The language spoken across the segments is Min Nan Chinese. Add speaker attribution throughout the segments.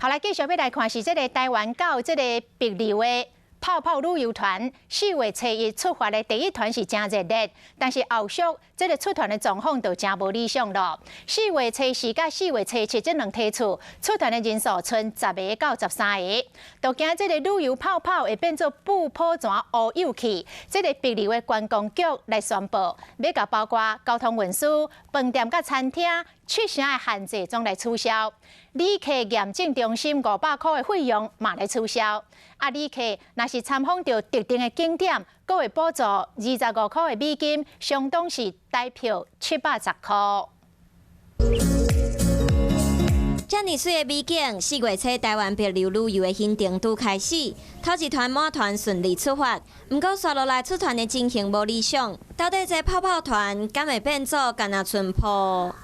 Speaker 1: 好來，繼續欲來看是這个台灣到這个帛琉的泡泡旅遊團，4月初1出發的第一團是誠熱烈，但是後續這个出團的狀況就誠無理想咯。4月初4佮4月初7這兩梯次出團的人數賰10個到13個，都驚這个旅遊泡泡會變做布泡泉烏有去。這个帛琉的觀光局來宣布，欲共包括交通運輸、飯店佮餐廳七成的限制攏來取消，旅客驗證中心500箍的費用嘛來取消。啊，旅客若是參訪著特定的景點，閣會補助25箍的美金，相當是台票710箍。
Speaker 2: 遮爾媠的美景，4月初台灣帛琉旅遊的行程拄開始，頭一團滿團順利出發。毋過紲落來出團的情形無理想，到底這泡泡團敢會變做干焦賰泡？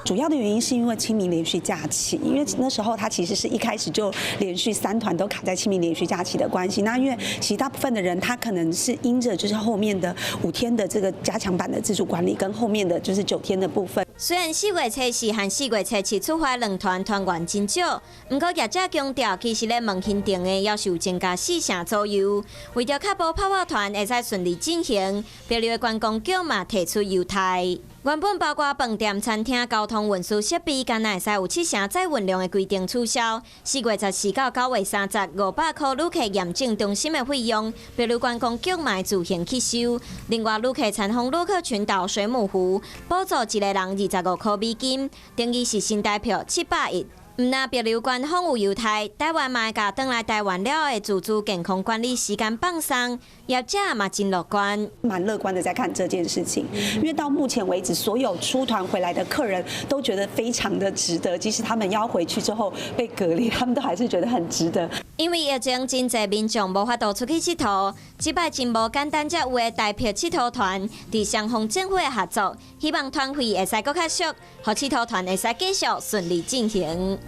Speaker 3: 主要的原因是因為清明連續假期，因為那時候他其實是一開始就連續三團都卡在清明連續假期的關係。那因為其實大部分的人他可能是因着就是後面的5天的這個加強版的自主管理，跟後面的就是9天的部分。
Speaker 2: 雖然4月初4和4月初7出發兩團團員真少，毋過業者強調，其實咧問行程的猶是有增加四成左右。為著確保泡泡團會使順利進行，帛琉的觀光局嘛提出優待。原本包括飯店、餐廳、交通運輸設備，干焦會使有七成載運量的規定取消。4月14到9月30，500箍旅客驗證中心的費用，帛琉觀光局嘛會自行吸收。另外，旅客參訪魯克群島水母湖，補助一个人25箍美金，等於是新台票710。毋但帛琉官方有優待，台灣嘛會共轉來台灣了的自主健康管理時間放鬆，業者嘛真樂觀。
Speaker 3: 蠻樂觀的在看這件事情，因為到目前為止，所有出團回來的客人都覺得非常的值得，即使他們要回去之後被隔離，他們都還是覺得很值得。
Speaker 2: 因為疫情，真濟民眾無法度出去𨑨迌，這擺真無簡單，才有的台帛𨑨迌團，佇雙方政府的合作，希望團費會使閣較俗，予𨑨迌團會使繼續順利進行。